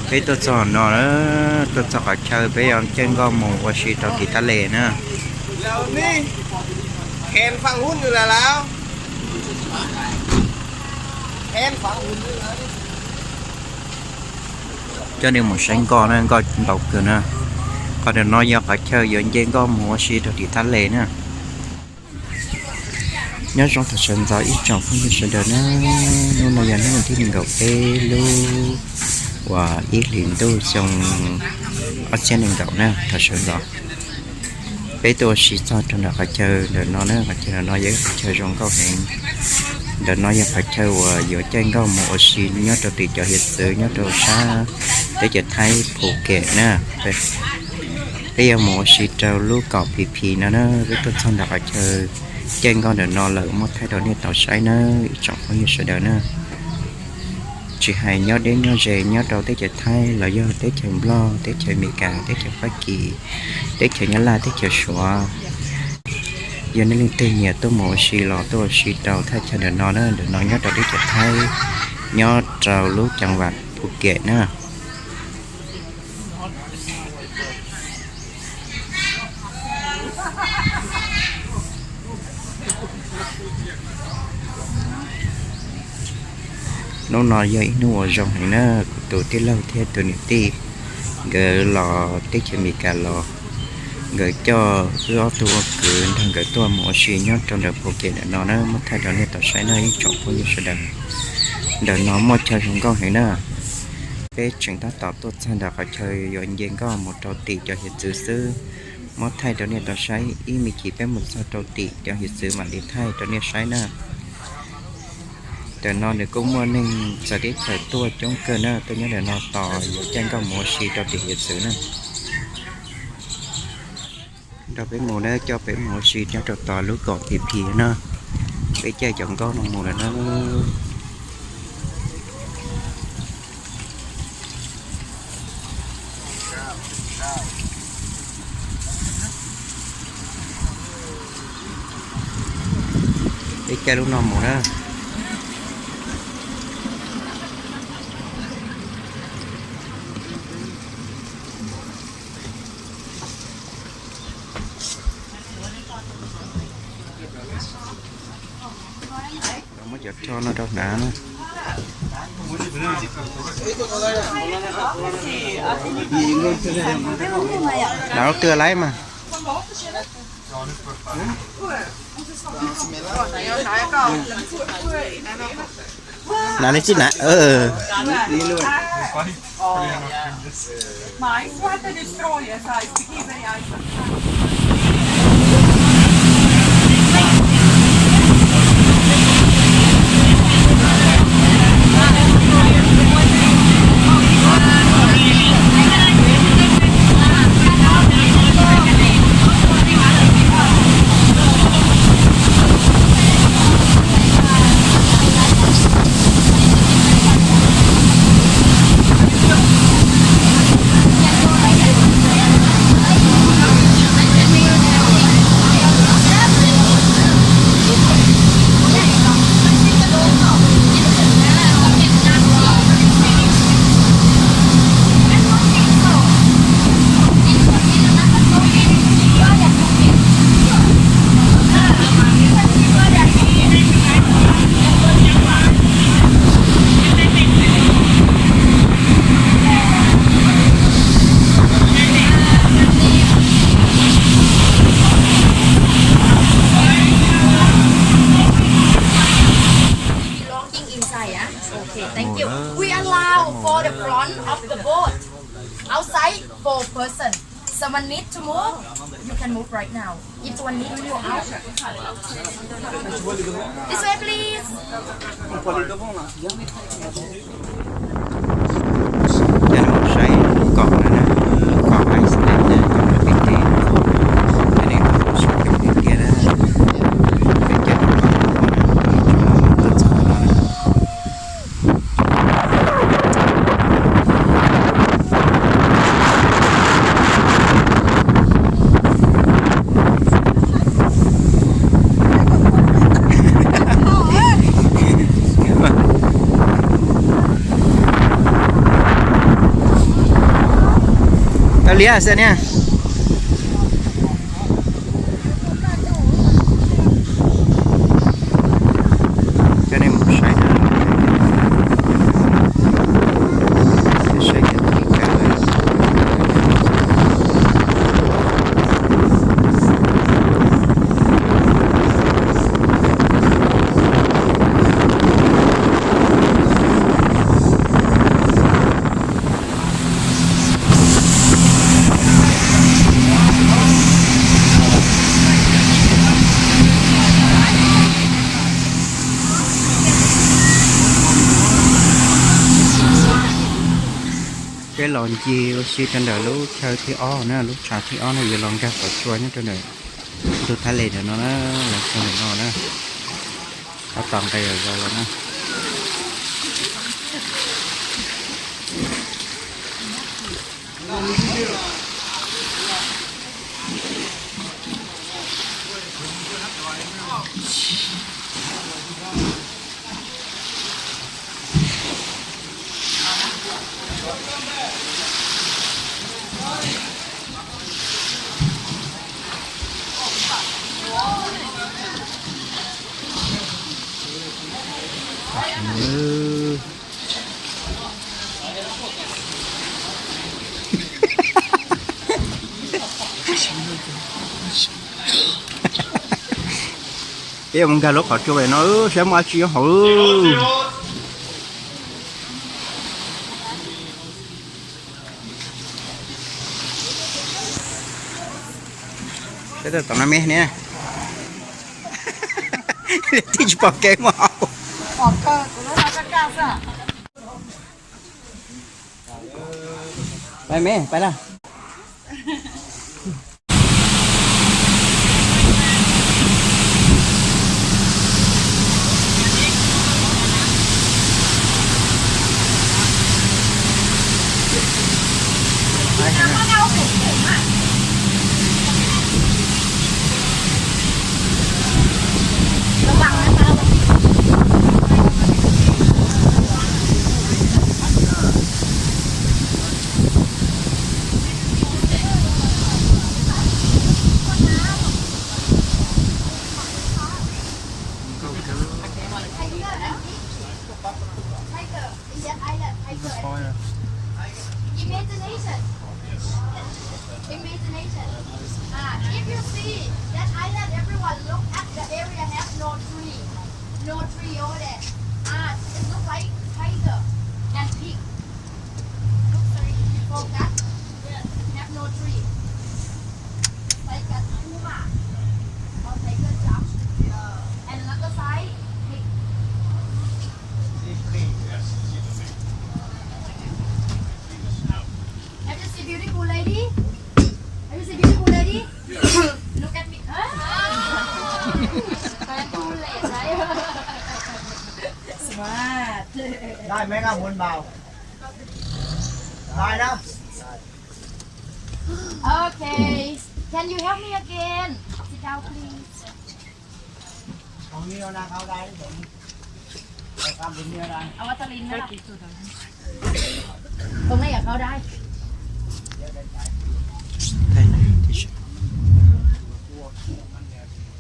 Peb tuaj txog no, tuaj txog qhov chaw peb yuav caij nkoj mus ua si rau tim tab les na. Coj nej mus saib nkoj na, nkoj ntau kawg na. Qhov ntawm no yog qhov chaw yuav nce nkoj mus ua si rau tim tab les na. Nyob zoo thaum sawv ntxov ib tsoom phooj ywg sawv daws na, hnub no yog hnub tim nees nkaum peb lub uas ib hlis ntuj xyoo ob txhiab nees nkaum na, thaum sawv ntxov peb tuaj ua si txog rau ntawm qhov chaw ntawm no na, qhov chaw ntawm no yog ib qhov chaw zoo nkauj heev. Ntawm no yog qhov chaw uas yuav caij nkoj mus ua si nyob rau tim cov hiav txwv nyob rau sab teb chaws Thaib Phuket na. Peb yuav mus ua si rau lub kaum Phi Phi no na, peb tuaj txog ntawm qhov chaw caij nkoj ntawm no lawm muab thaij rau nej tau saib na, ib tsoom phooj ywg sawv daws na. Tsis hais nyob deb nyob ze nyob rau teb chaws Thaib los yog teb chaws Nplog, teb chaws Amelikas, teb chaws Fab Kis, teb chaws Nyab Laj, teb chaws Suav, yog nej leej twg nyiam tuaj mus ua si los tuaj ua si rau thaj chaw ntawm no na, ntawm no nyob rau teb chaws Thaib, nyob rau lub ceev vam Phuket na. Hnub no yog ib hnub uas zoo heev na, kuv tus tij laug thiab tus niam tij nkawd los teb chaws Amelikas los, nkawd coj wb ob tug ua kwv nrog nkawd tuaj mus ua si nyob rau ntawm Phuket ntawm no na, muab thaij rau nej tau saib na ib tsoom phooj ywg sawv daws. Ntawm no muaj chaw zoo nkauj heev na. Peb tseem tab tom tuaj txog ntawm qhov chaw yuav nce nkoj mus rau tim cov hiav txwv xwb, muab thaij rau nej tau saib, ib me chim peb mus txog rau tim cov hiav txwv mam li thaij rau nej saib na. Ntawm no nws kuj muaj neeg txawv teb chaws tuaj coob kawg na, tuaj nyob ntawm no tos yuav caij nkoj mus ua si rau tim hiav txwv na. Nrog peb mus na, coj peb mus ua si nyob rau tom lub kaum Phi Phi na. Peb caij cov nkoj no mus lawm na. Peb caij lub no mus na. Muab cov rho no rau hnav na. Hnav lub twg laib mas. Hnav li tsis hnav. Belonging inside, yeah? Okay, thank you. We allow for the front of the boat. Outside, four person. Someone need to move? You can move right now. If someone need to move out. This way, please. Coj nej mus saib lub kaum no na, lub kaum Iceland na, cov no pem teb, cov nej mus saib coob tiag tiag na. Peb coj nej mus saib lub kaum no na, tuaj txog no na. Liab xwb niag. Coj nej mus saib, saib cov txiv kawg. Peb los ncig ua si rau ntawm lub chaw thib ob na, lub tshav thib ob no yuav los nkag qhov tsua nyob rau ntawm ntug Thailand ntawm no na, los txog ntawm no na, tab tom nqes zog los na. Peb mus nkag lub qhov tsua no saib muaj dab tsi nyob hauv. Saib tom no me ne. Twb tsis pom kev mus hauv. Pais me, pais na. Imagination. Imagination. Ah, if you see that island, everyone look at the area have no tree. No tree over there. Ah, it look like tiger and pig. Look, sorry, you forgot. Have no tree. Like a puma. Or tiger jump. And another side, pig. Have you seen beautiful lady? Have you seen beautiful lady? Look at me. Smart. Đây, mấy anh muốn vào. Đây đó. Okay. Can you help me again? Sit down, please. Không lấy ở khâu đây.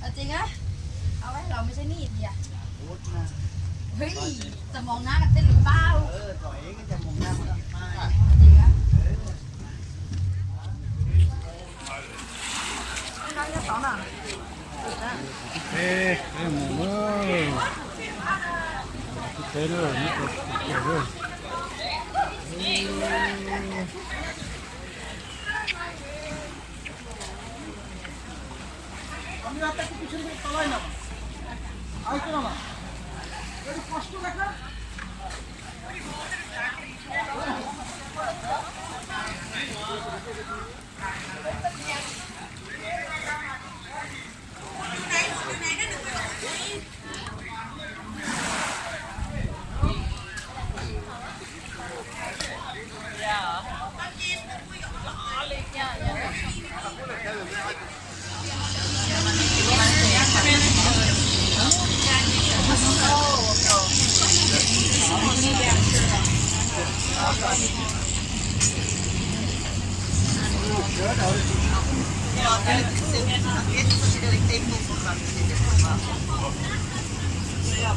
Ở trên á. Ở cái lòng mới sẽ nít vậy. Hui, tao mong nát cái tên bao. Ê, ê, mus, ê, ê, mus, ê, ê.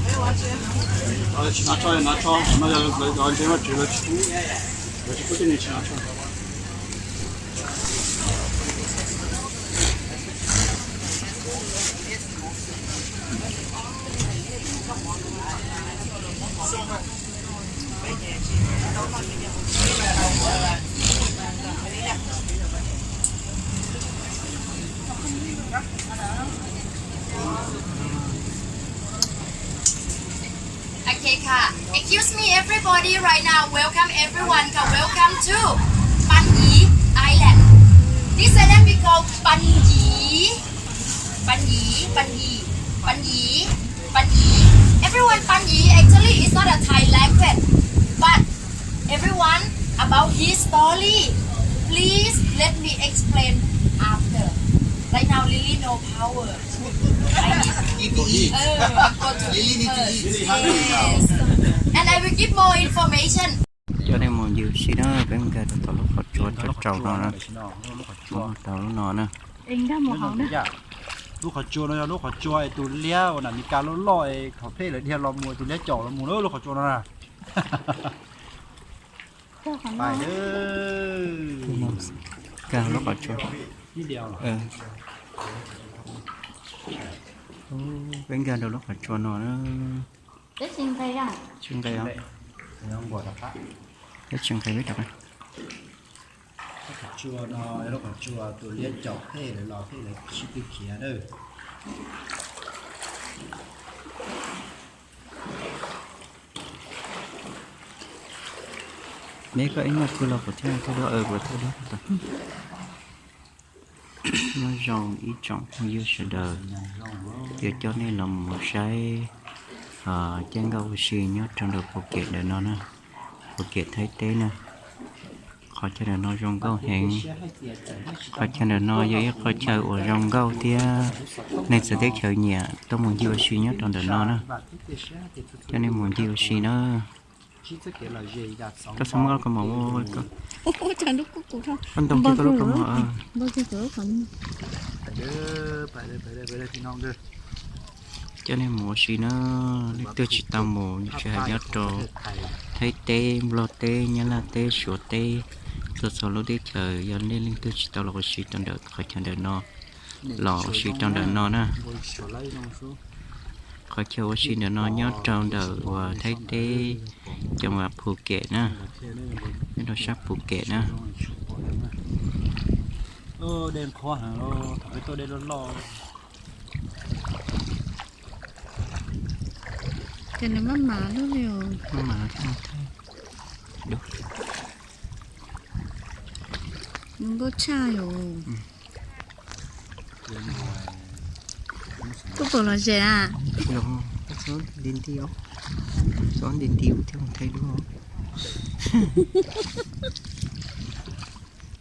Lawv tsis hnav tsho, hnav tsho no yog lawv cov ntseeg vaj tswv lawv tsis pub, lawv tsis pub tej neeg tsis hnav tsho. Okay ค่ะ Excuse me everybody right now, welcome everyone ค่ะ welcome to Panyi Island. This island we call Panyi. Panyi, Panyi, Panyi, Panyi. Everyone, Panyi actually is not a Thai language, but everyone about his story. Please let me explain after. Right now, Lily no power. I need to eat. Oh, I got to eat first. Yes. And I will give more information. Coj nej mus ncig ua si na, peb nkag rau tom lub qhov tsua tsaus tsaus no na. Mus rau lub no na. Lub qhov tsua no yog lub qhov tsua es tus liab uas nam Mes Kas loj loj es thaum phem lawv dhia los mus, tus liab caum los mus na, lub qhov tsua no na. Pais, nkag lub qhov tsua. Peb nkag rau lub qhov tsua no na. Tsis nqe os. Peb tsis nqe peb rov qab. Lub qhov tsua no yog lub qhov tsua tus liab caum phem lawv los phem lawv sib tw khiav na. Neb koj ib nyuag pw los kuv thiaj thauj duab, kuv thauj duab tau. Nyob zoo ib tsoom phooj ywg sawv daws, yuav coj nej los mus saib caij nkoj ua si nyob rau ntawm Phuket ntawm no na, Phuket Thaib teb na. Qhov chaw ntawm no zoo nkauj heev. Qhov chaw ntawm no yog ib qho chaw uas zoo nkauj thiab neeg txawv teb chaws nyiam tuaj mus ncig ua si nyob rau ntawm no na. Coj nej mus ncig ua si na. Koj txhob muab koj kaus mom, koj ntoo kiag koj lub kaus mom. Coj nej mus ua si na, leej twg tsis tau mus tsis hais nyob rau Thaib teb, Nplog teb, Nyab Laj teb, Suav teb, txhua txhua lub teb chaws yog nej leej twg tsis tau los ua si rau ntawm qhov chaw ntawm no, los ua si rau ntawm no na. Qhov chaw ua si ntawm no nyob rau ntawm uas Thaib teb, cov uas Phuket na, nyob rau sab Phuket na. Ces nws maj mam lub li os. Maj mam thiab. Zoo nkauj tshaj yom. Koj puas los zem a? Los, txhob nti nti os. Txhob nti nti kuv thiaj mus thaij duab.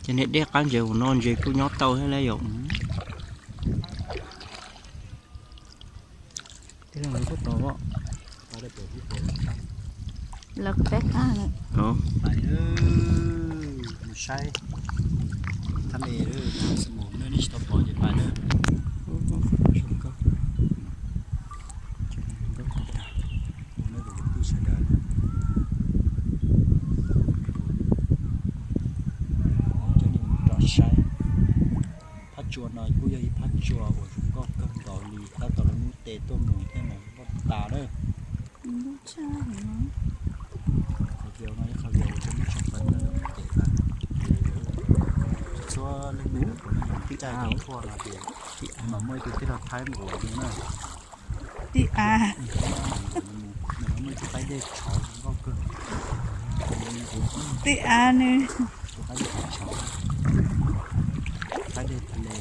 Ces nej dej qab ntses ua no ntses kuj nyob tau thiab lauj yom. Lawv peb qab lawm. Mus saib thab me, nej tsis tau pom ces pais lawm. Rov saib. Phab tsua no kuj yog ib phab tsua uas zoo nkauj kawg nkaus li, tab tom lub hnub tes tuaj mus thiab mas zoo nkauj tas lawm. Qhov video no ib qho video uas muaj tshaj plaws ntawm kev tas. Txhua leej tib cai kev tshuaj no ces mas muaj ib tug tij laug Thaib nqus yus na. Tij av. Nws muaj ib tug qaib dej tshauv zoo nkauj kawg. Tij av nws. Tus qaib dej tshauv, qaib dej tele.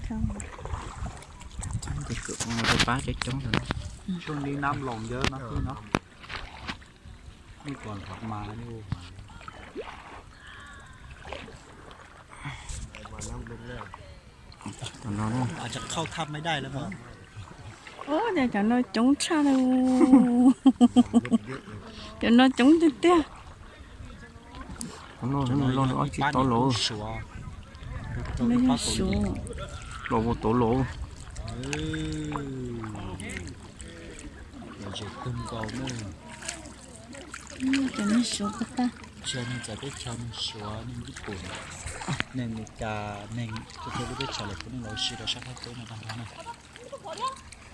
Thaib ces kuj pab coob coob rau. Tshooj li nab loos ntawd no xwb no. Ib kom mas Ua cas cov no coob tshaj li. Cov no coob tiag tiag. Cov no los ob tsis tau los. Los ua tau los. Lom zem kawg nkaus na. Cov neeg Suav puas tag? Tsis yog neeg txawv teb chaws, neeg Suav, neeg Nyij Pooj, neeg Amelikas, neeg txhua txhua lub teb chaws lawv puav leej los ua si rau sab Thaib teb no tag nrho na.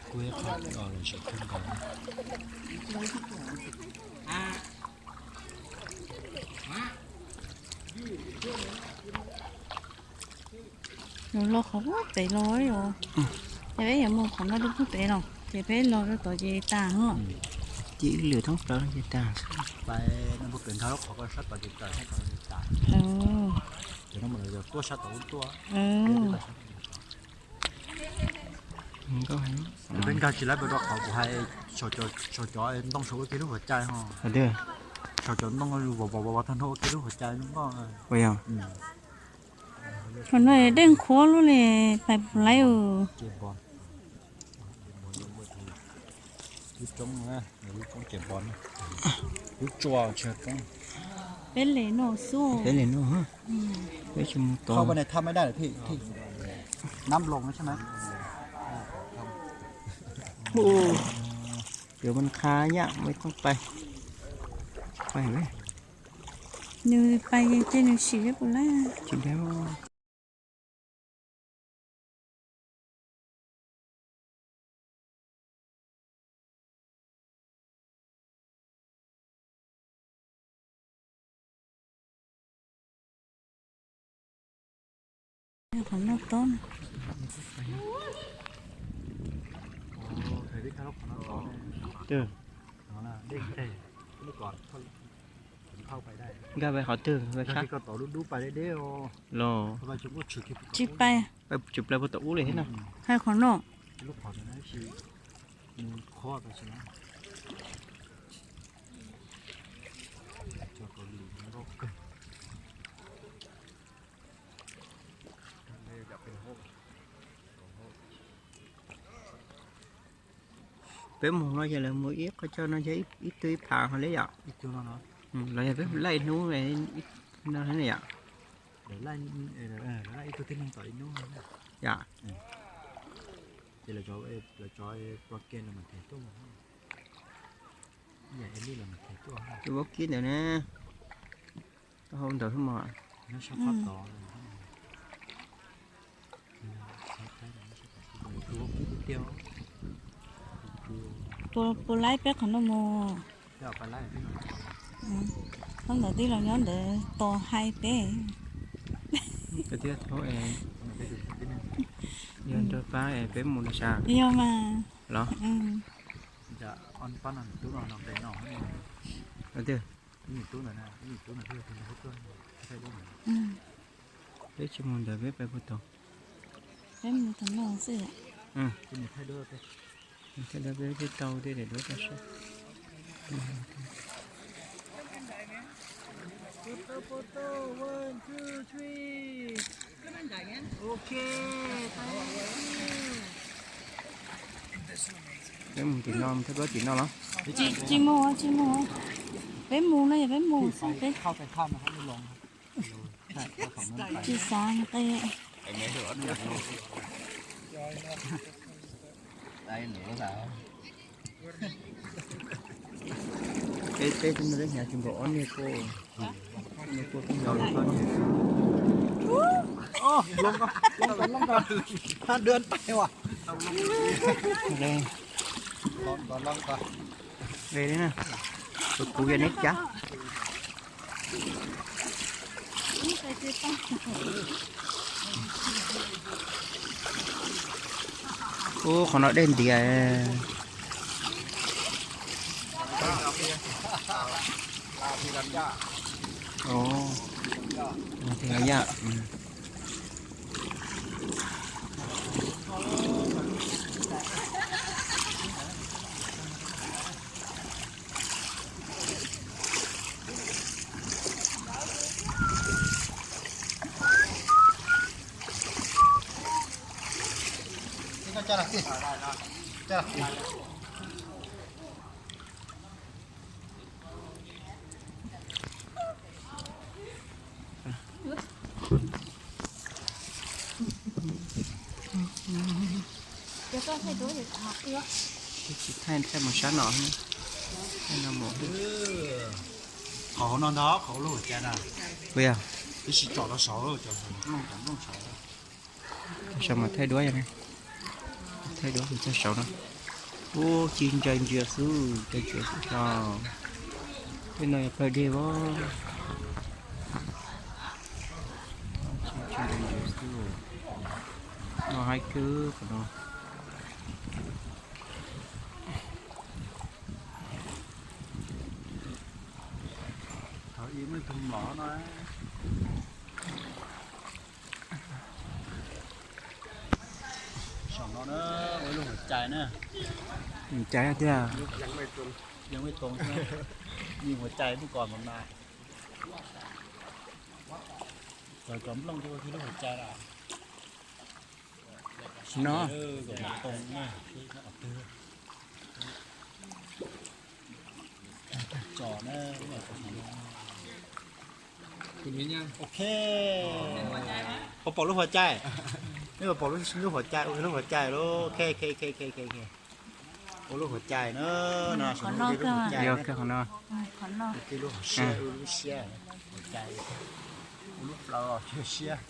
Kuj ib qho lom zem kawg nkaus na. Los los qhov pem los os. Ces peb yuav mus qhov no rau pem los, ces peb los rau tod ces tas os. Ces wb lwm thoob plaws ces tas. Peb nkag tsis laib rau qhov kuv hais, saum cov ntoo saum ua kiag lub huam cai ho. Saum cov ntoo vov vov vov tag nrho ua kiag lub huam cai zoo nkauj. Qhov no dej qhuav lub li pais puas laib. Lub roob, lub roob ces npog, lub tsua tsis yog roob. Peb li no xwb. Peb li no. Peb tsis mus tod. Nab loo xwb na. Ua, cov man qha yam me tooj pais, pais, nws pais ces nws sim peb puas laib. Tsis laib. Qhov no tob. Nkag pais qhov twg? Los tsis pais, pais tsis pais puag tom ub li thiab na. Hais qhov no. Peb mus no ces lawv mus ib qho chaw no ces ib tug ib phav ho li yom. Los yog peb laij ib hnub no yom. Yom. Ces lawv tso pua ke los mas them tuaj. Tus vaub kib ntawd na, tau hau ntawd xwb mog. Puas laib peb qhov no mus? Thaum ntawd tij laug nyob ntawd tos hais peb. Yog nrog pab es peb mus no sav. Yog mas. Los. Peb tsis mus ntawd peb pais puag tod. Peb mus tod no xwb. Thaij duab peb thiaj tau tej daim duab tau saib. Peb mus tim no, thaij duab tim no los? Tsis mus, tsis mus. Peb mus no yog peb mus xwb peb. Tsis xav nqe. Peb, peb tsis mus, peb hnyav tsis npaum ob niag ko. Ob niag ko twb nrau lawm pab niag. Ve li na. Kuv, kuv yog neb cab. Ub, qhov no dej ntiav. Ov, yam. Tsis thaij, thaij mus sab no, thaij no mus. Qhov hauv no ntag, qhov lub hauv cai na. Ua yog, tab sis tsom rau saud, cov nplooj, cov nplooj saud. Thaij saud mas thaij duab yog ne. Thaij duab mus txog saud no. Ub, ci ntsa ntsia xwb, ntsa ntsia xwb tso. Tej no yog plawv deg os. Ci ntsa ntsia xwb. No haib kawg qhov no. Thaum ub muaj ib tug mlom no. Saum no na, ua ib lub hauv cai na. Cai tiag. Yeej muaj ib tug, yeej hauv cai muaj kom nkaus na. Cov, cov nplooj ces ua ib lub hauv cai lawm. No. Tso na. Ok. Puas pom lub hauv cai? Neb puas pom lub, lub hauv cai, ua lub hauv cai lauj. Ok, ok, ok, ok, ok. Ua lub hauv cai na, no, qhov no, qhov no. Qhov no. Ua lub hauv siab, ua lub siab, hauv cai. Ua lub plaws os, siab.